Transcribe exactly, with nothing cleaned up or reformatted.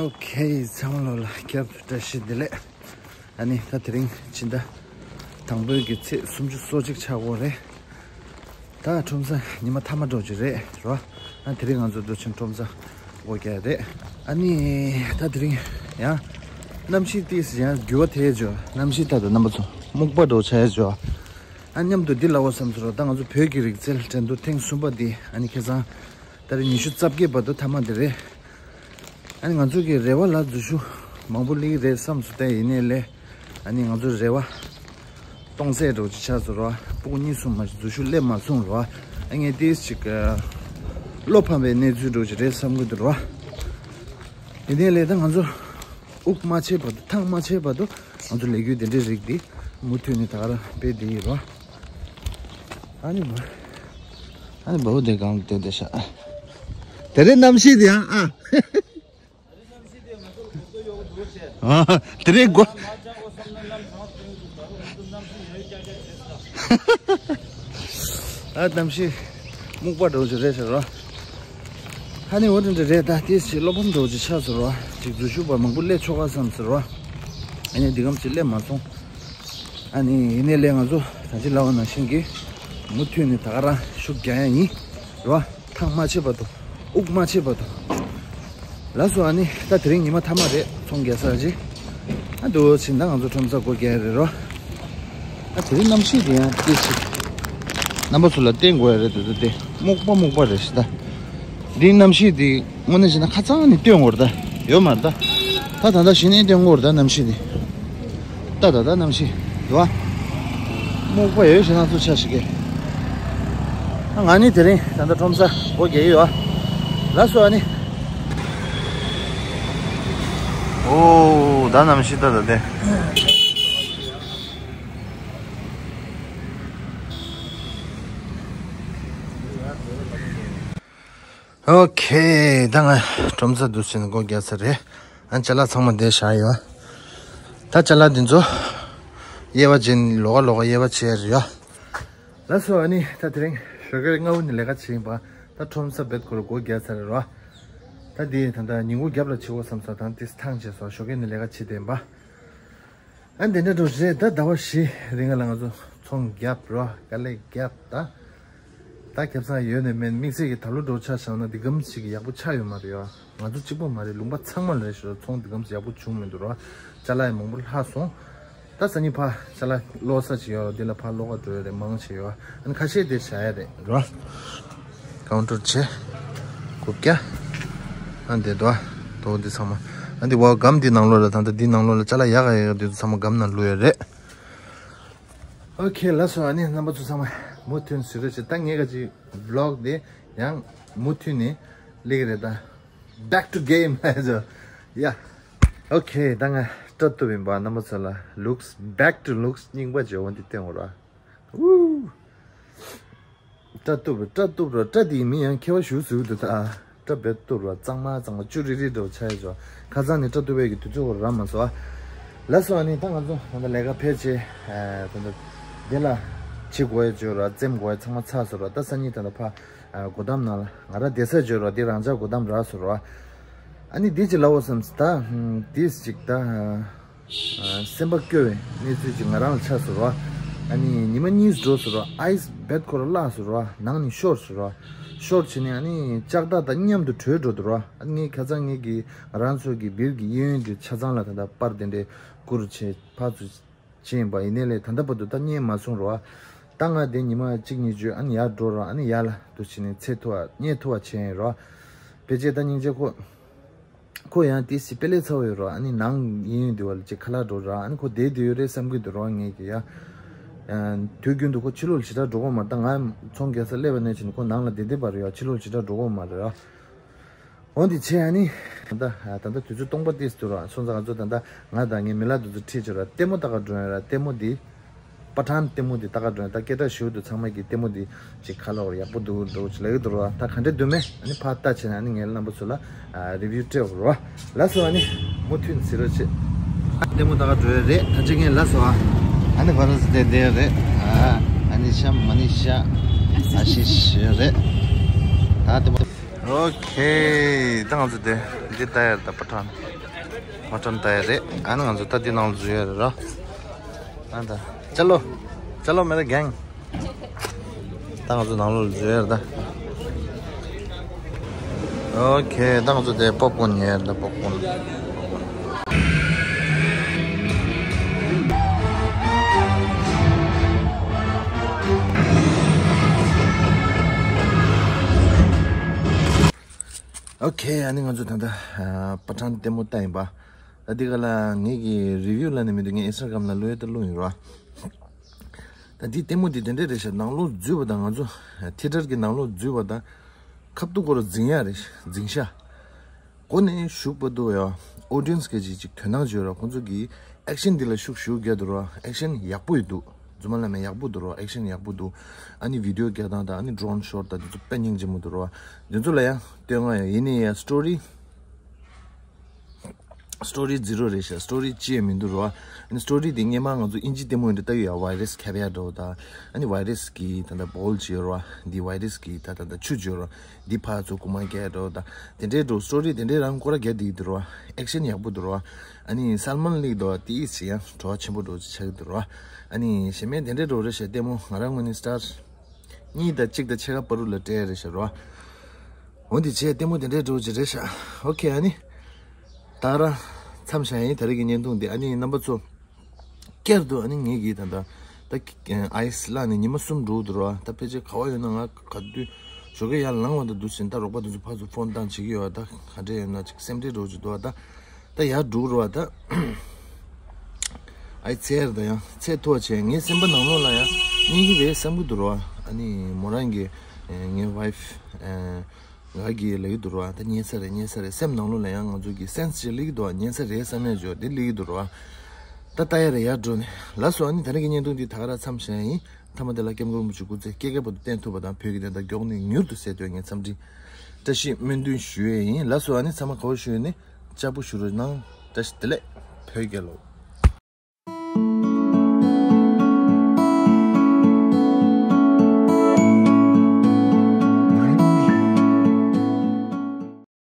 ཨོ་ཁེ། ཚང་མ་ལོ་ལ་སྐྱབས་བཀྲ་ཤིས་བདེ་ལེགས། ཨ་ནི་ད་དེ་རིང་ཕྱི་ཟླ་དང་པོའི་གི་ཚེས་སུམ་ཅུ་སོ་གཅིག་ཆགས་ཡོད་རེད། ད་ཁྲོམ་ས་ཉི་མ་མཐའ་མ་འགྲོ་གི་རེད་རོ། ཨ་དེ་རིང་ང་ཚོ་འགྲོ་ཆེན་ཁྲོམ་ས་སྒོ་རྒྱག་རེད། ཨ་ནི་ད་དེ་རིང་ཡང་གནམ་གཤིས་ཏིས་ཡང་འགྱུར་བ་ཐེབས་བྱུང་། གནམ་གཤིས་ད་ད་རྣམ་པ་ཚོ་སྨུག་པ་འགྲོ་ཆགས་བྱུང་། ཨ་མཉམ་དུ་འདི་ལབ་དགོས་བསམ་སོང་རོ། ད་ང་ཚོ་བོད་ཀྱི་རིག་རྩལ་འགྲན་བསྡུར་ཐེངས་གསུམ་པ་འདི་ཨ་ནི་ཁ་སང་ད་རེས་ཉི་ཤུ་རྩ་བརྒྱད་བར་དུ་མཐའ་མ་འདི་རེད། ཨ་ནི་ང་ཚོ་གི་རེ་བ་ལ་འཛུལ་ཞུགས་མང་པོ་སླེབས་རེད་བསམ་སོང་། ད་ཡིན་ནའི་ལས་ཨ་ནི་ང་ཚོ་རེ་བ་སྟོང་ཟད་འགྲོ་ཅིག་ཆགས་སོང་རོ། སྤུ་གུ་གཉིས་གསུམ་མ་ཞིག་འཛུལ་ཞུགས་སླེབས་མ་སོང་རོ། ཨ་ངས་ཏིས་ཅིག་བློ་ཕམ་པའི་གནས་ཚུལ་འགྲོ་ཅིག་རེད་བསམ་གི་འདུག་རོ། ཡིན་ནའི་ལས་ད་ང་ཚོ་དབུགས་མ་ཆད་བར་དུ་ཐང་མ་ཆད་བར་དུ་ང་ཚོ་ལས་འགུལ་དེ་འདྲའི་རིགས་འདི་མུ་མཐུད་ནས་ད་ག་རང་སྤེལ་བསྡད་ཡོད་རོ། ཨ་ནི་བ། ཨ་ནི་བ་འོ་དེ་གང་དེ་དེ་ཤ། དེ་རེད་གནམ་གཤིས་དེ་ཡང་ཨ། ཨ་དེ་རེད་གོ། ཨ་གནམ་གཤིས་སྨུག་པ་འདྲ་བོ་ཞིག་རེད་ཟེར་རོ། ཨ་ནི་འོ་དེ་འདྲ་རེད། ད་དེ་ཞིག་བློ་ཕམ་འདྲ་བོ་ཞིག་ཆགས་ཟེར་རོ། ཅིག་འཛུལ་ཞུགས་པ་མང་པོ་སླེབས་ཆོག་ག་བསམ་ཟེར་རོ། ཨ་ནི་འདི་གམ་ཞིག་སླེབས་མ་སོང་། ཨ་ནི་ཡིན་ནའི་ལས་ང་ཚོ་ད་ཅི་ལབ་པ་ནང་བཞིན་གྱི་མུ་མཐུད་ནས་ད་ག་རང་ཤུགས་རྒྱག་ཡ་ཡིན་རོ། ཐང་མ་ཆད་བར་དུ། དབུགས་མ་ཆད་བར་དུ། ལགས་སོ། ཨ་ནི་ད་དེ་རིང་ཉི་མ་མཐའ་མ་རེད། ཚོང་རྒྱག་ས་ཅིག་ཨ་འདུག་ཕྱིན་ད་ང་ཚོ་ཁྲོམ་ས་སྒོ་རྒྱག་རེད་རོ། ཨ་དེ་རིང་གནམ་གཤིས་དེ་ཡང་ཏིག་ཙི་རྣམ་པ་ཚོ་ལ་བསྟན་དགོས་ཡ་རེད། དེ་ཚོ་དེ་སྨུག་པ་སྨུག་པ་རེད་ཤི་ད། འདིའི་གནམ་གཤིས་དེ་དངོས་གནས་བྱས་ན་ཁ་སང་ནས་སྟོན་དགོས་རེད་ད། ཡོད་མ་རེད་ད། ད་ད་ལྟ་གཞི་ནས་སྟོན་དགོས་རེད་ད་གནམ་གཤིས་དེ། ད་ད་ད་གནམ་གཤིས་འདུག་ཨ། སྨུག་པ་ཡོད་ཤི་ན་ཚོ་ཆ་ཞིག་གི་ང་ནི་དེ་རིང་ད་ལྟ་ཁྲོམ་ས་སྒོ་རྒྱག་ཡོད་ཨ། ལགས་སོ་ཨ་ནི། ཨོ་ད་གནམ་གཤིས་ད་ད་དེ། ཨོ་ཁེ། ད་ང་ཁྲོམ་ས་འདུག་ཟིན་སྒོ་རྒྱག་ས་རེད། ཨ་ཅ་ལག་ཚང་མ་འདིར་བཞག་ཡོད། ད་ཅ་ལག་འདི་ཚོ་དབྱེ་བ་འབྱེད། ལོགས་ཀ་ལོགས་ཀ་དབྱེ་བ་ཕྱེ་རེད་ཡ། ལགས་སོ། ཨ་ནི་ད་དེ་རིང་ཞོགས་ཀའི་ལྔ་པོ་ནས་ལས་ཀ་བྱེད་ཡིན་པ། ད་ཁྲོམ་ས་རྦད་ཁོ་ར་སྒོ་རྒྱག་ཚར་རེད་རོ། ད་འདི་ད་ལྟ་ཉིན་གུང་རྒྱབ་ལ་བྱེད་དགོས་བསམ་སོང་། ད་དེ་ཐང་ཆད་སོང་། ཞོགས་ཀའི་ནས་ལས་ཀ་བྱེད་བསྡད་ཡིན་པ། ཨ་འདི་འདྲ་འགྲོ་རེད། ད་ཟླ་བ་བཞི་རིང་ལ་ང་ཚོ་ཚོང་རྒྱབ་རོ། དཀའ་ལས་རྒྱབ་ད། ད་ཁེ་བཟང་ཡོད་ནས་མེད། དམིགས་བསལ་གྱི་ད་ལོ་འགྲོ་ཆ་བཞག་ན་འདི་གམ་ཞིག་ཡག་པོ་ཆགས་ཡོད་མ་རེད་ཡ། ང་ཚོ་གཅིག་པོ་མ་རེད། ལུང་པ་ཚང་མ་ལ་རེད་ཤོད། ཚོང་འདི་གམ་ཞིག་ཡག་པོ་བྱུང་མི་འདུག་རོ། ཅ་ལག་ཡང་མང་པོ་ལྷག་སོང་། ད་སང་ཉིན་ཕར་ཅ་ལག་ལོག་ས་ཅིག་ཡོད་རོ། འདི་ལ་ཕར་ལོག་ག་འགྲོ་ཡོད་རེད། མང་ཆེ་ཡོད། ཨ་ནི་ཁ་ཤས་དེ་བཞག་ཡ་རེད་རོ། ཀའུན་ཊར་བྱས། དགུ་བརྒྱ། ཨ་འདི་དོ། དོ་འདི་ཚང་མ། ཨ་འདི་བ་སྒམ་འདི་ནང་ལོགས་ལ། ད་ལྟ་འདི་ནང་ལོགས་ལ་ཅ་ལག་ཡག་ག་ཡག་ག་འདི་ཚོ་ཚང་མ་སྒམ་ནང་བླུགས་ཡོད་རེད། ཨོ་ཁེ། ལགས་སོ། ཨ་ནི་རྣམ་པ་ཚོ་ཚང་མ་མུ་མཐུད་གཟིགས་རོགས་བྱེད། ད་ངས་ག་ཅིག་བི་ལོག་འདི་ཡང་མུ་མཐུད་ནས་སླེབས་ཀྱི་རེད་ད། Back to game ལ་ཡ། ཨོ་ཁེ། ད་ང་སྐྲ་གཏུབ་ཡིན་པ། རྣམ་པ་ཚོ་ལ་ལུགས་back to looks རྙིང་པ་བརྗོད་འོ་འདི་བསྟན་འོ་ར། ཨུ། སྐྲ་གཏུབ་ར། སྐྲ་གཏུབ་ར། སྐྲ་དེའི་མི་ཡང་ཁྱད་པར་ཞུ་ཟིག་འདུག་ད། སྐྲ་རྦད་གཏུབ་ར། གཙང་མ་གཙང་མ་ཅུ་རི་རི་འདྲ་བོ་ཆགས་ཡོད་ཅོ། ཁ་སང་ནས་སྐྲ་གཏུབ་པའི་གི་དུས་ཚོད་རག་མ་སོང་ཨ། ལགས་སོ། ཨ་ནི་ད་ང་ཚོ་ད་ལྟ་ལས་ཀ་ཕལ་ཆེར་ད་ལྟ་དེ་ལ་བྱེད་དགོས་ཡ་ཅོ་ར། རྩེམ་དགོས་ཡ་ཚང་མ་ཚར་སོང་ར། ད་སང་ཉིན་ད་ལྟ་ཕ་སྒོ་འགྲམ་ནང་ལ་ང་ར་བསྡད་ས་ཅོ་ར། དེ་རང་ཅག་སྒོ་འགྲམ་རག་སོང་ར། ཨ་ནི་དེ་ཅི་ལབ་འོ་བསམ་སི་ད་དེ་ཅིག་ད། སེམས་པ་སྐྱོ་བའི་གནས་ཚུལ་ཅིག་ང་རང་ལ་ཆགས་སོང་ར། ཨ་ནི་ཉི་མ་གཉིས་འགྲོ་སོང་ར། ཨའི་སི་རྦད་ཁོ་ར་བརླག་སོང་ར། ནང་ནས་ཤོར་སོང་ར། ཤོར་བྱས་ནས་ཨ་ནི་ལྕགས་ཐག་དང་མཉམ་དུ་བྲོས་འགྲོ་འདུག་ར། ཨ་ནི་ངས་ཁ་སང་ངེད་ཀྱི་ང་རང་ཚོ་གི་བིར་གྱི་གཡས་གཡོན་གྱི་ཆ་ཚང་ལ་ད་ལྟ་པར་དེ་འདྲའི་བསྐུར་བྱས་ཕར་ཚུར་བྱས་ཡིན་པ། ཡིན་ནའི་ལས་ད་ལྟ་བར་དུ་ད་རྙེད་མ་སོང་ར། ད་ང་དེ་ཉི་མ་གཅིག་གཉིས་བརྗོད། ཨ་ནི་ཡར་འགྲོ་ར། ཨ་ནི་ཡར་ལ་འདུག་བྱས་ནས་འཚོལ་ཐུབ་པ་རྙེད་ཐུབ་པ་བྱས་ཡིན་ར། ཕལ་ཆེར་ད་སྙིང་རྗེ་ཁོ། ཁོ་ཡང་དེ་སི་པེ་ལེ་ཚ་བོ་ཡོད་རོ། ཨ་ནི་ནང་ཡིན་ཡོད་དེ་བ་ལ་ཅིག་ཁ་ལག་འགྲོ་ར། ཨ་ནི་ཁོ་བསྡད་དེ་ཡོད་རེད་བསམ་གི་འདུག་རོ། ངས་ཀྱི་ཡ། དུས་རྒྱུན་དུ་ཁོ་ཕྱི་ལོགས་ལ་ཞེ་དྲག་འགྲོ་གོ་མ་རེད། ད་ང་ཚོང་རྒྱག་ས་སླེབས་པ་ནས་བྱས་ནས་ཁོ་ནང་ལ་བསྡད་བསྡད་པ་རེད་ཡ། ཕྱི་ལོགས་ལ་ཞེ་དྲག་འགྲོ་གོ་མ་རེད་ར། འོ་འདི་བྱས། ཨ་ནི་ད་ལྟ་ད་ལྟ་དུས་ཚོད་སྟོང་པ་ཏིས་འདུག་ར། སོང་ཙང་ང་ཚོ་ད་ལྟ་ང་དང་ངའི་མི་ལ་དེ་ཚོ་ཁྲིད་བྱས་ར། ལྟད་མོ་ལྟ་ག་འགྲོ་ཡོད་ར། ལྟད་མོ་འདི། པ་ཊན་ལྟད་མོ་འདི་ལྟ་ག་འགྲོ་ཡ། ད་སྐད་གྲགས་ཞེ་པོ་འདུག་ཚང་མ་གིས་ལྟད་མོ་འདི་ཅིག་ཁ་ལོག་ཡག་པོ་འདུག་འདུག་ཅིག་ལབ་ཀྱི་འདུག་ར། ད་ག་འདྲ་འདུག་མེད། ཨ་ནི་ཕར་ལྟ་བྱས་ན་ཨ་ནི་ངས་རྣམ་པ་ཚོ་ལ་རི་བིའུ་སྤྲད་དགོས་ར། ལགས་སོ། ཨ་ནི་མུ་མཐུད་གཟིགས་རོགས་བྱེད། ལྟད་མོ་ལྟ་ག་འགྲོ་ཡ་རེད། ད་ཅི་ངས་ལབ་སོང་ཨ། ཨ་ནི་ག་རེ་ཟེར་དེ་དེ་རེད། ཨ་ནི་ཤ་མ་ནི་ཤ་ཨ་ཤི་ཤི་རེད། ད་ལྟད་མོ། ཨོ་ཁེ། ད་ང་ཚོ་དེ་འདི་ལྟ་ཡ་རེད། ད་པ་ཊན། མ་ཊན་ད་ཡ་རེད། ཨ་ནི་ང་ཚོ་ད་འདི་ནང་ལ་འཛུལ་ཡ་རེད་ར། ཨ་ད། चलो चलो मेरे गैंग। ད་ང་ཚོ་ནང་ལོགས་ལ་འཛུལ་ཡ་རེད་ད། ཨོ་ཁེ། ད་ང་ཚོ་དེ་པོབ་ཀོན་ཉོ་ཡ་རེད་ད། པོབ་ཀོན། ཨོ་ཁེ། ཨ་ནི་ང་ཚོ་ད་ལྟ་ཨ་པ་ཊན་ལྟད་མོ་ལྟ་ཡིན་པ། ད་འདི་ག་ལ་ངེད་ཀྱི་རི་བིའུ་ལ་ནི་མི་འདུག་ངས་ཨིན་སི་ཊ་གྷ་རམ་ལ་བླུག་ཡ་ད་བླུག་ཡིན་རོ། ད་འདི་ལྟད་མོ་འདི་དེ་འདྲས་རེད་ཤག་ནང་ལོགས་འཛུལ་བ་དང་ང་ཚོ་ཐི་ཡེ་ཊར་གྱི་ནང་ལོགས་འཛུལ་བ་དང་ཁ་ཐུག་ཁོ་རང་འཛིང་ཡ་རེད། འཛིང་ཤག་སྒོ་ནས་ཞུགས་པ་འདུག་ཡ། ཨོ་ཌི་ཡེན་སི་གི་ཅིག་ཅིག་དོ་སྣང་བྱོས་ར། ཁོང་ཚོ་གི་ཨེག་ཤན་འདི་ལ་ཤུགས་ཞུགས་རྒྱག་འདུག་ར། ཨེག་ཤན་ཡག་པོ་ཡོད་འདུག་རྫུན་མ་ལབ་མེད། ཡག་པོ་འདུག་ར། ཨེག་ཤན་ཡག་པོ་འདུག་ཨ་ནི་བི་ཌི་ཡོ་རྒྱག་སྟངས་དང་ཨ་ནི་ཌོ་རོན་ཤོཊ་དང་འདི་ཚོ་དཔེ་སྙིང་རྗེ་མོ་འདུག་ར། འདི་ཚོ་ལ་ཡང་བསྟོད་བསྔགས་ཡ། ཡིན་ནའི་ཡ་སི་ཊོ་རི། སི་ཊོ་རི་ཛི་རོ་རེད་ཤག་སི་ཊོ་རི་ཅི་ཡང་མི་འདུག་ར། ཨ་ནི་སི་ཊོ་རི་དེ་སྔོན་མ་ང་ཚོ་ཨིན་ཇི་ལྟད་མོ་འདྲ་ལྟ་ཡོད་ཡ། ཝའི་རས་ཁྱབ་ཡ་འདྲ་བོ་དང་། ཨ་ནི་ཝའི་རས་ཀྱི་ད་ལྟ་བོལ་ཅིག་ཡོད་ར། འདི་ཝའི་རས་ཀྱི་ད་ད་ལྟ་ཆུ་ཅིག་ཡོད་ར། འདི་ཕར་ཚུར་རྐུ་མ་རྒྱག་འདྲ་བོ་དང་། དེ་འདྲའི་འདྲ་བོ་སི་ཊོ་རི་དེ་འདྲའི་རང་སྐོར་ར་རྒྱག་བསྡད་ཀྱི་འདུག་ར། ཨེག་ཤན་ཡག་པོ་འདུག་ར། ཨ་ནི་སལ་མན་ལིག་འདྲ་བོ་དེ་ཡིས་ཡང་བྲོ་བ་ཆེན་པོ་འདྲ་བོ་ཅིག་ཆགས་ཀྱི་འདུག་ར། ཨ་ནི་གཞན་མའི་དེ་འདྲའི་འདྲ་བོ་ཅིག་རེད་ཤག་ལྟད་མོ་ང་རང་ངོས་ནས་སི་ཊར་གཉིས་དང་གཅིག་དང་ཕྱེད་ཀ་བར་དུ་ལ་སྤྲད་རེད་ཤག་ར། འོ་འདི་བྱས་ལྟད་མོ་དེ་འདྲའི་འདྲ་བོ་ཅིག་རེད་ཤག་ཨོ་ཁེ། ཨ་ནི་ད་ར་མཚམས་བཞག་ཡིན། ད་རེས་ཀྱི་བརྙན་ཐུང་འདི། ཨ་ནི་རྣམ་པ་ཚོ་བསྐྱར་དུ་ཨ་ནི་ངེད་ཀྱིས་ད་ལྟ་ད་ཨའི་སི་བརླགས་ནས་ཉི་མ་གསུམ་འགྲོ་འདུག་ར། ད་ཕལ་ཆེར་ག་བ་ཡོད་ན་ང་ག་དུས་ཞོགས་ཀས་ཡར་ལངས་པ་དང་འདུག་ཟིན། ད་རོགས་པ་དེ་ཚོ་ཕར་ཚུར་ཕོན་བཏང་བྱེད་ཀྱི་ཡོད། ད་ག་འདྲས་ཡོད་ན་ཅིག་སེམས་ཁྲལ་འདྲ་བོ་ཅིག་འདུག་ད་ད་ཡར་འགྲོ་ར་བ་ད། ཨའི་ཚེ་ར་ད་ཡང་ཚེ་ཐོག་བྱས་ངའི་སེམས་པ་ནང་ལོགས་ལ་ཡང་རྙེད་ཀྱི་རེད་བསམ་གྱི་འདུག་ར། ཨ་ནི་མོ་རང་གིས་ངའི་ཝའི་ཕི་ང་གིས་ལབ་ཀྱི་འདུག་ར། ད་རྙེད་ས་རེད། རྙེད་ས་རེད། སེམས་ནང་ལོགས་ལ་ཡང་ང་ཚོ་གི་སེན་སི་ཅིག་སླེབས་ཀྱི་འདུག་རྙེད་ས་རེད་བསམ་ཡ་ཅིག་དེ་སླེབས་ཀྱི་འདུག་ར། ད་ལྟ་ཡ་རེད། ཡར་འགྲོ་ནས་ལགས་སོ། ཨ་ནི་ད་རེས་ཀྱི་བརྙན་ཐུང་འདི་ད་ག་རང་མཚམས་བཞག་ཡིན། མཐའ་མ་དེ་ལ་སྐྱབས་མགོན་རིན་པོ་ཆེ་སྐུ་ཚེ་བསྐལ་བརྒྱའི་བར་དུ་བརྟན་ཐུབ་པ་དང་བོད་ཀྱི་བདེན་མཐའ་མགྱོགས་ནས་མྱུར་དུ་གསལ་ཐུབ་ངས་འཚམས་འདྲི་བཀྲ་ཤིས་སྨོན་འདུན་ཞུ་ཡས་ཡིན། ལགས་སོ། ཨ་ནི་ཚང་མ་ག་བ་ཞུ་ཡས་ནི་ལྕགས་པོ་ཞུ་རོགས་གནང་། བཀྲ་ཤིས་བདེ་ལེགས། བོད་རྒྱལ་ལོ།